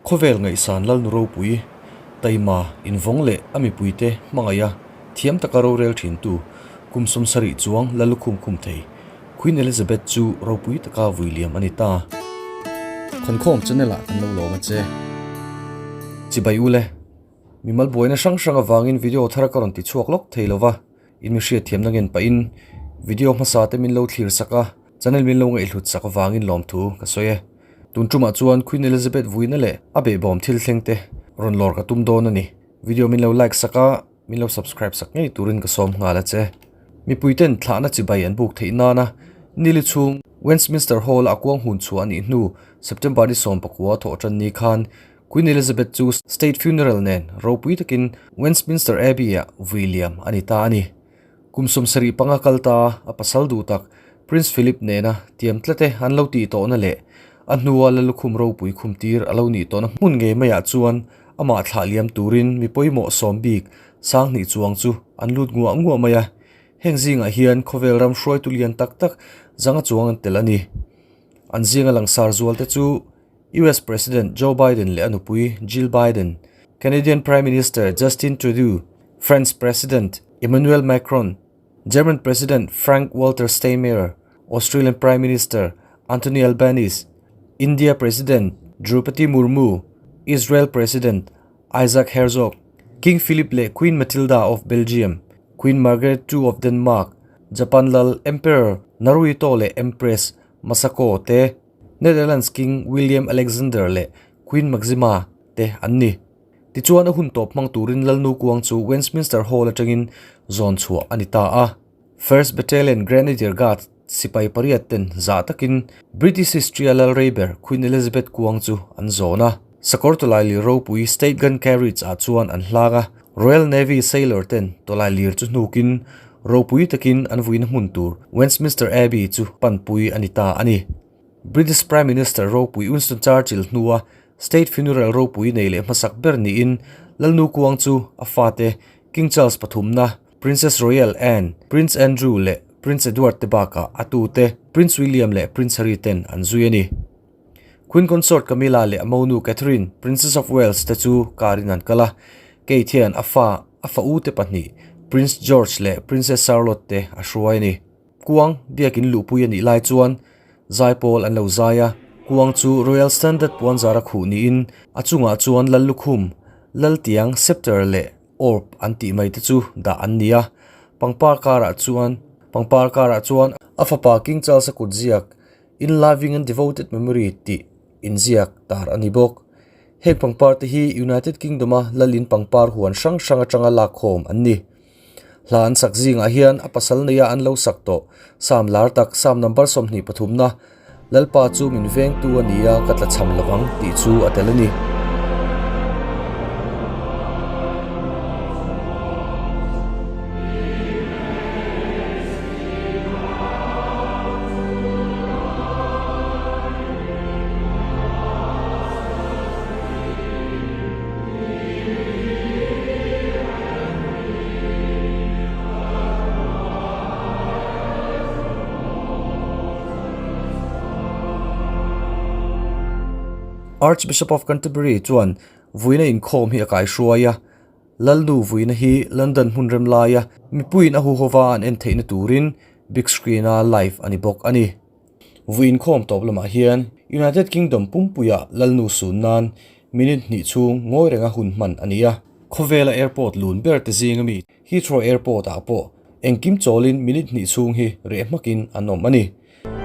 Khawvel ngaihsan Lalnu ropui, taima, invawng leh a mipuite hmangaiha thiam taka rorel thintu kum 70 chuang Lallukhum khum thei Queen Elizabeth chu ropui taka vui liam a ni ta. Khawnkhawm channel ah kan lo lawm a che. Chibai ule, mimal buaina hrang hrang avangin video thar ka rawn ti chhuak lawk thei lova, in mi hriatthiamna ngen pahin video hmasa te min lo thlir sak a, channel min lo ngaihhlut sak avangin lawmthu ka sawi e. Tun tumah chuan Queen Elizabeth vuina leh a behbawm thil thleng te rawn lawr ka tum dawn a ni. Video min lo like sak a, min lo subscribe sak ngei turin ka sawm nghal a che. Mipui ten thlahna chibai an buk theih nana nili chhung Westminster Hall a kuang hun chhuah a nih hnu September ni 19 thawh tan ni khan Queen Elizabeth chu State Funeral nen ropui takin Westminster Abbey ah vui liam a ni ta a ni. Kum 75 kal ta a pasal duh tak Prince Philip nena tiam tlate an lo tih tawhna leh a hnua Lallukhum ropui khum tir a lo nih tawhna hmun ngei maiah chuan amah thlah liam turin mi pawimawh sawm bik 2000 chuang chu an lut nguah nguah mai a. Heng zingah hian khawvel ram hruaitu lian tak tak zanga chuang an tel a ni. An zinga langsar zual te chu US President Joe Biden leh a nupui Jill Biden, Canadian Prime Minister Justin Trudeau, France President Emmanuel Macron, German President Frank-Walter Steinmeier, Australian Prime Minister Anthony Albanese, India President Droupadi Murmu, Israel President Isaac Herzog, King Philip leh Queen Matilda of Belgium, Queen Margaret II of Denmark, Japan lal Emperor Naruhito leh Empress Masako te, Netherlands King William Alexander leh Queen Maxima te an ni. Tichuan a hun tawp hmang turin Lalnu kuang chu Westminster Hall atangin zawn chhuah a ni ta a. First Battalion Grenadier Guards sipai pariat ten zah takin British History-a lal rei ber Queen Elizabeth kuang chu an zawn a. Sakawr tawlailir ropui State Gun Carriage ah chuan an hlang a, Royal Navy sailor ten tawlailir chu hnukin ropui takin an vuina hmun tur Westminster Abbey chu panpui a ni ta a ni. British Prime Minister ropui Winston Churchill hnua State Funeral ropui nei leh hmasak ber niin Lalnu kuang chu a fate King Charles pathumna, Princess Royal Anne, Prince Andrew leh Prince Edward te bakah a tute Prince William leh Prince Harry ten an zui a ni. Queen Consort Camilla leh a monu Catherine, Princess of Wales te chu car in an kal a, Kate hian a fa, a fa ute pahnih, Prince George leh Princess Charlotte te a hruai a ni. Kuang biakin luhpui a nih lai chuan zaipawl an lo zai a, kuang chu Royal Standard puanzar a khuh niin a chungah chuan Lal lukhum, Laltiang, scepter leh orb an tih mai te chu dah an ni a, pangpar karah chuan pangpar karah chuan a fapa King Charles a kut ziak In loving and devoted memory tih inziak tar a ni bawk. Heng pangpar te hi United Kingdom a Lalin pangpar huan hrang hrang atanga lakkhawm an ni. Hla an sak zingah hian a pasal neia an lo sak tawh Sam lar tak Sam number 23 na Lalpa chu min vengtu a ni a ka tlachham lovang tih chu a tel a ni. Archbishop of Canterbury chuan vuina inkhawm hi a kaihruai a, Lalnu vuina hi London hmun rem laia mipuiin a huhova an en theihna turin big screen-a live a ni bawk a ni. Vui inkhawm tawp lamah hian United Kingdom pumpuia Lalnu sun nan minute hnih chhung ngawi renga hun hman a ni a. Khawvela airport lun ber te zinga mi Heathrow Airport ah pawh engkim chawlin minute hnih chhung hi reh hmakin an awm a ni.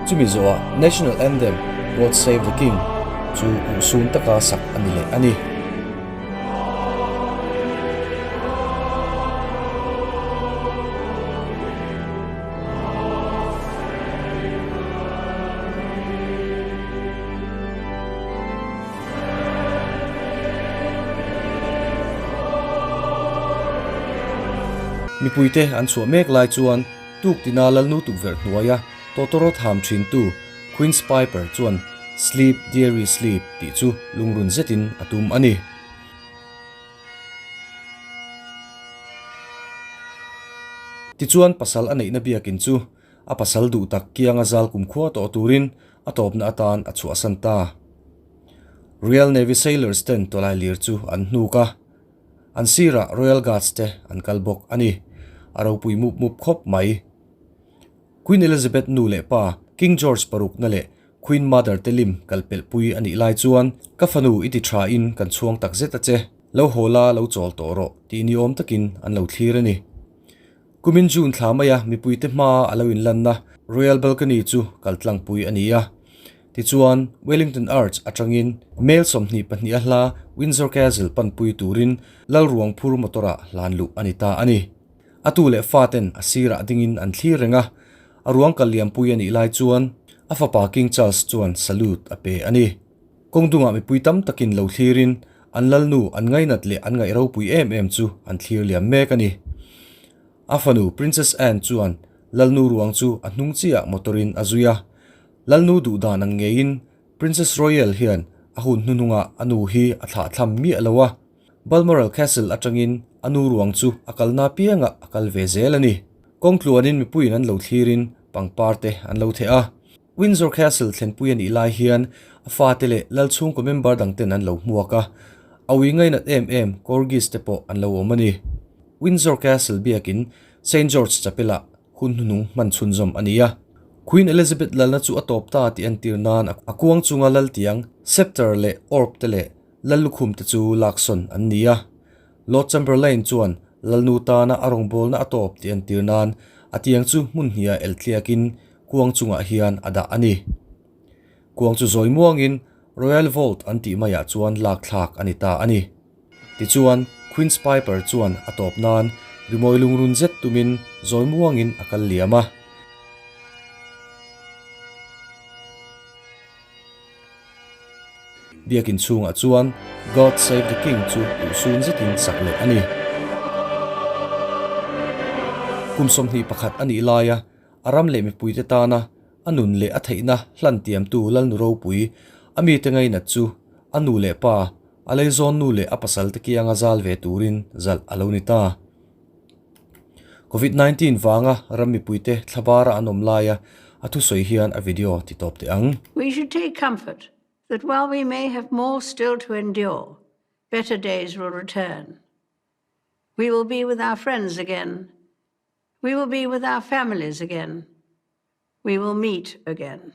Chumi zawhah National Anthem God Save the King chu uhsun taka sak a ni leh a ni. Mipuite an chhuah mek lai chuan tuk tina Lalnu tukverh hnuaia tawtawrawt ham thintu Queen's Piper chuan Sleep Dearie Sleep tih chu lungrun zetin a tum a ni. Tichuan pasal a neihna biakin chu a pasal duh tak kianga zal kumkhua tawh turin a tawpna atan a chhuahsan ta. Royal Navy Sailors ten tawlailir chu an hnuk a, an sirah Royal Guards te an kal bawk a ni. A ropui mup mup khawp mai. Queen Elizabeth nu leh pa, King George parukna leh Queen Mother te lim kal pelhpui a nih lai chuan, Ka fanu i ti tha in kan chhuang tak zet a che, lo haw la lo chawl tawh rawh tih ni awm takin an lo thlir a ni. Kumin June thla maia mipuite hmaa a lo inlanna Royal Balcony chu kal tlangpui a ni a. Tichuan, Wellington Arch atangin mel 22 a hla Windsor Castle panpui turin Lalruang phur motor-ah hlan luh a ni ta a ni. A tu leh faten a sirah dingin an thlir reng a, a ruang kal liampui a nih lai chuan a fapa King Charles chuan salute a pe a ni. Kawng dungah mipui tam takin lo thlirin an lalnu an ngainat leh an ngaih ropui em em chu an thlir liam mek a ni. A fanu Princess Anne chuan lalnu ruang chu a hnung chiah motor-in a zui a. Lalnu duh dan ang ngeiin Princess Royal hian a hun hnuhnungah a nu hi a thlahthlam miah lo a. Balmoral Castle atangin a nu ruang chu a kalna piangah a kal ve zel a ni. Kawng tluanin mipuiin an lo thlirin pangpar te an lo theh a. Windsor Castle thlenpui a nih lai hian a fate leh lal chhungkaw member dangten an lo hmuak a, a ui ngainat em em Corgis te pawh an lo awm a ni. Windsor Castle biakin Saint George Chapel-ah hun hnuhnung hman chhunzawm a ni a. Queen Elizabeth lalna chu a tawp ta tih entir nan a kuang chunga lal tiang, scepter leh orb te leh Lal lukhum te chu laksawn an ni a. Lord Chamberlain chuan Lalnu tana a rawngbawlna a tawp tih entir nan a tiang chu hmun hniah eltliakin kuang chungah hian a dah a ni. Kuang chu zawi muangin Royal Vault an tih maiah chuan lak thlak a ni ta a ni. Tichuan, Queen's Piper chuan a tawp nan rimawi lungrun zet tumin zawi muangin a kal liam a. Biakin chhungah chuan God Save the King chu duhsun zetin sak leh a ni. Kum 21 a nih laia a ram leh mipuite tana a nun leh a theihna hlan tiamtu Lalnu ropui a mite ngainat chu a nu leh pa, a leizawn nu leh a pasalte kianga zal ve turin zalh a lo ni ta. Covid 19 vanga ram mipuite thlabara an awm laia a thusawi hian a video ti tawp teh ang. We should take comfort that while we may have more still to endure, better days will return. We will be with our friends again. We will be with our families again. We will meet again.